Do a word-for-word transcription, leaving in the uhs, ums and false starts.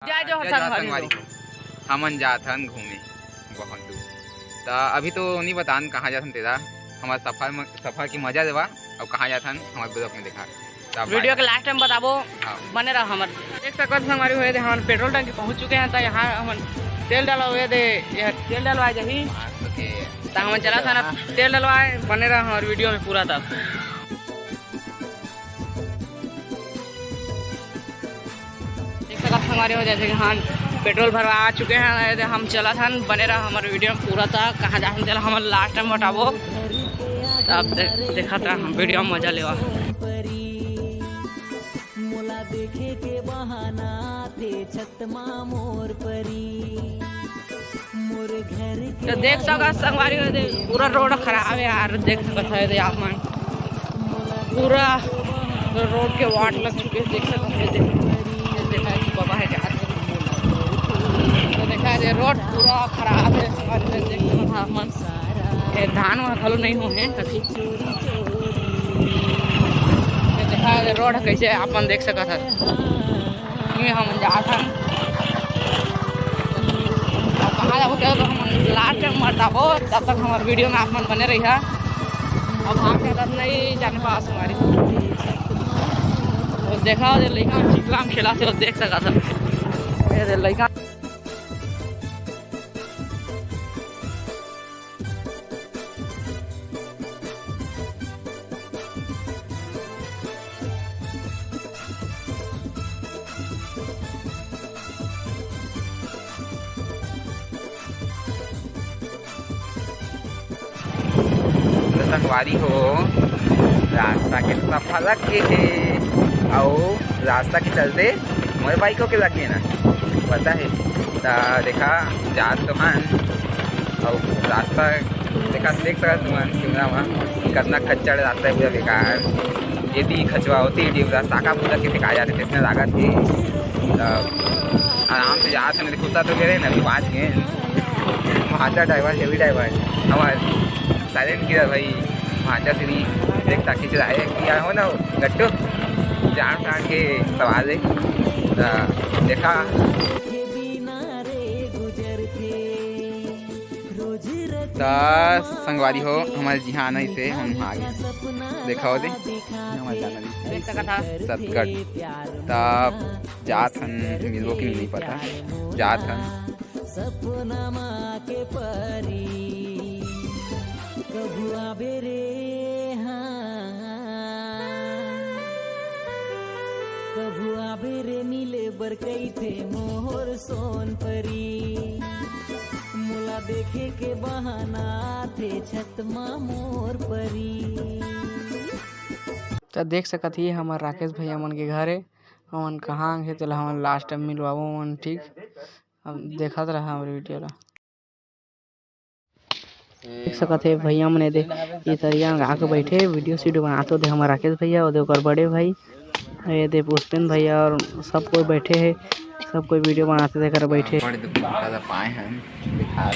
जय जोहार जय जोहार संगवारी संगवारी हो। हो। हमन जात हन घूमे बहुत दूर। त अभी तो नहीं बतान कहाँ जात हन तेला। हमार सफर म-, सफर की मजा लेवा अउ कहाँ जात हन हमार vlog में देखा। त वीडियो bye। के last time बताबो, हाँ। बने रहा हमर। देख सकत संगवारी हो, ये दे हमन पेट्रोल टंकी पहुँच चुके हैं। त यहाँ हमन तेल डलवा, ये दे, ये तेल डलवाए जाही। हाँ, OK। त हमन चलत हन तेल डलवाए, बने रहा हमर वीडियो में पूरा तक। देख सकत संगवारी हो, जैसे कि हम पेट्रोल भरवा आ चुके हैं, हम चलत हन, बने रहा हमर वीडियो में पूरा तक। कहाँ जाहन तेला हमन last time बताबो, तब दे-, देखत रहा हम वीडियो में मजा लेवा। मोला देखे के बहाना थे छत मा मोर परी। तो देख सकत संगवारी हो, दे पूरा रोड खराब है यार। देख सकत है दे आप मन, पूरा रोड के वाट लग चुके हैं। देख सकत है दे, ये देखा है बाबा है जहाँ। तो देखा है दे रोड पूरा खराब है संगवारी हो, देख सकत है आप मन। ये धान वहाँ घलो नहीं हुए हैं कभी। ये देखा है दे रोड कैसे आप मन देख सकत है। ये हम जात हन। अब कहाँ जाबो, क्या तो हम last time बताबो, तब तक हमारे वीडियो में आप मन बने रहिहा। अब हम क्या नहीं जाने पास हमारी। तो देखा हो, लइका चिकला में खेला से देख सकत है। ये दे लइका। तो संगवारी हो, रास्ता के सफा लग गे हे, अउ रास्ता के चलते मोर बाइक होके लग गे ना, पता है। त देखा, जात तो हन, अउ रास्ता देखा, देख सकत तुमन कैमरा में, कतना खच्चड़ रास्ता है, पूरा बेकार। ये भी खचवा होती है, ये पूरा साका पूरा के फेंका जाते, जैसे लागत है। त आराम से जात हन, कुत्ता तो गिरे ना, अभी बाज गए। भांचा ड्राइवर, हेवी ड्राइवर, हमार साइलेंट किलर भाई, भांचा श्री, देख ताकि चलाए कि यार हो ना हो, गट्टू, जान प्राण के सवाल है। त देखा। त संगवारी हो, हमारे जिहान है से हम आगे। देखा हो दे, हमारे जाना भी। देख सकत हा। सतगढ़। त जात हन, मिलबो कि नहीं पता। जात हन। सपना मा के परी कभू आबे रे, हाँ, कभू आबे रे मिले बर कहिथे मोर सोन परी। मोला देखे के बहाना आथे छत मा मोर परी। त देख सकत ही हमर राकेश भैया मन के घर हे। हमन कहाँ गे तेला हमन last time मिलवाबो मन, ठीक। अब देखत रहा हमर वीडियो ला। देख सकत हे भैया मन एदे, ये तरिया में आके बैठे वीडियो सीडियो बनात होते हमर राकेश भैया, ओदे ओकर बड़े भाई, ये दे पुष्पेंद्र भैया और सब कोई बैठे हे, सब कोई वीडियो बनाते देख कर बैठे। बड़े दुख पाए हैं, दिखा